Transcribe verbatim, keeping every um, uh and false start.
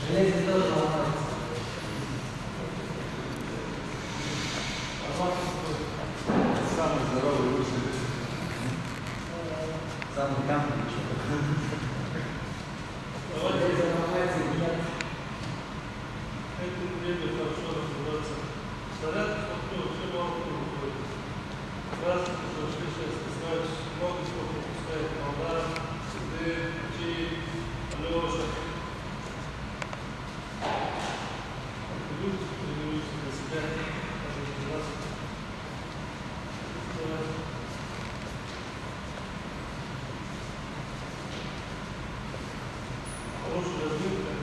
Железо тоже ломается. Самый здоровый, лучший. Самый каменный человек. Железо ломается, нет. Это время хорошо развиваться. Снаряд в структуру всё мало кто выходит. Раз уже шесть сейчас, не знаю, много кто пропускает. Молда, Сидыр, Чей, Алёша. Люди тренируются для себя, чтобы развиваться. Давайте. Хорошая развилка.